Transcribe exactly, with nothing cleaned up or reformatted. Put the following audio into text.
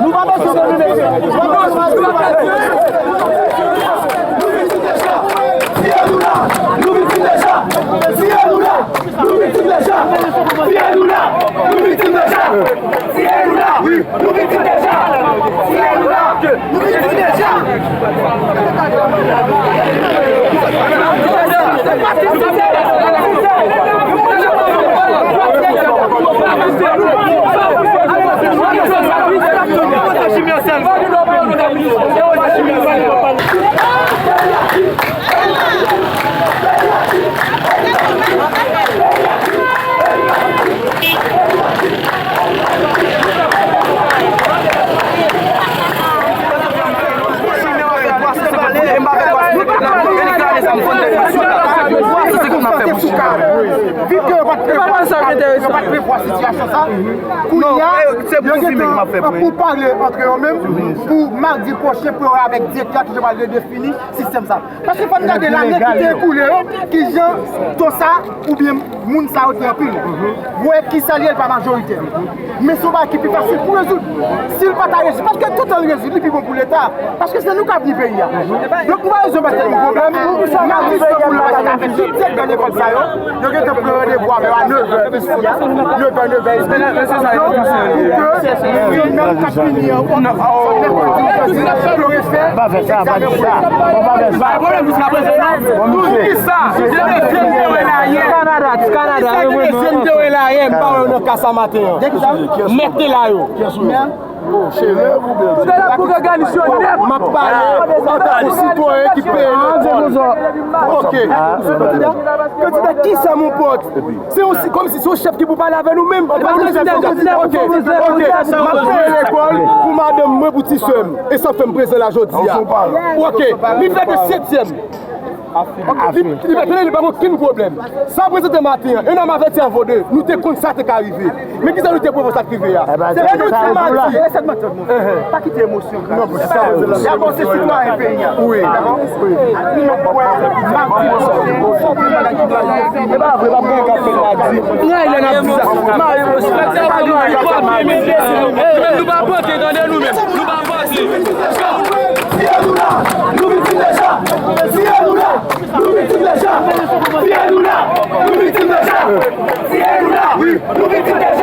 Nou pa bezwen de nou mete. Nou pa bezwen de nou mete. Fye nou la, nou viktim deja. Fye nou la, nou viktim deja. Fye nou la, nou viktim deja. Fye nou la, nou viktim deja. Fye nou la, nou viktim deja. Kounye a, yo gentan ap pou pale antre yo menm pou madi pwochen pou yo wè avèk direktè a kijan yo pral redefini sistèm sa. Paske fò n gade lane ki te ekoule yo, kijan ton sa oubyen moun sa yo te anpil. Wè kisa li ye, l pa majoritè. Men se yon bagay ki pi fasil pou rezoud. Si l pa ta rezoud, paske toutan l rezoud, li pi bon pou Leta. Paske se nou k ap ni peyi a. Donk, nou pa bezwen bay tèt nou pwoblèm. N ap di se pou nou pa ta fè tout tèt nan lekòl sa yo. Yo gentan pran randevou avè yo a nevè isi a. Nevè, nevè isi. Donk, pou ke reunyon k ap vini an, pou yo refè egzamen pou yo. Pou kisa? Kanada, ti Kanada, wi, mwen. Mèt te la yo. M ap pale antanke sitwayen ki peye lekòl. Ok. Kandida, kisa, mon pòt? Se yon, se kòmsi se yon chèf ki pou pale avè nou menm. Ok, ok. M ap peye lekòl pou madanm mwen, pou ti sè m. E sa fè m prezan la jodi a. Ok. Li fè de setyèm. Li, li pa, tande, li pa gen okenn pwoblèm. Sa prezante maten an, e n a m avèti avan de, nou te konn sa te ka rive. Men kisa nou te pwevwa sa k rive a? Se pou nou di madi. Pa kite emosyon kraze. Dabò, se sitwayen peyi a. Wi. Dabò, nou wè madi. E pa vre, pa gen k ap fèt madi. Mari, lè n ap di sa. Mari, se pa gen k ap fèt madi. Nou pa pòte, tande, nou menm. Nou pa pòte. Fye nou la, nou viktim deja. Fye nou la, nou viktim deja. Fye nou la, nou viktim deja. Fye nou la, nou viktim deja.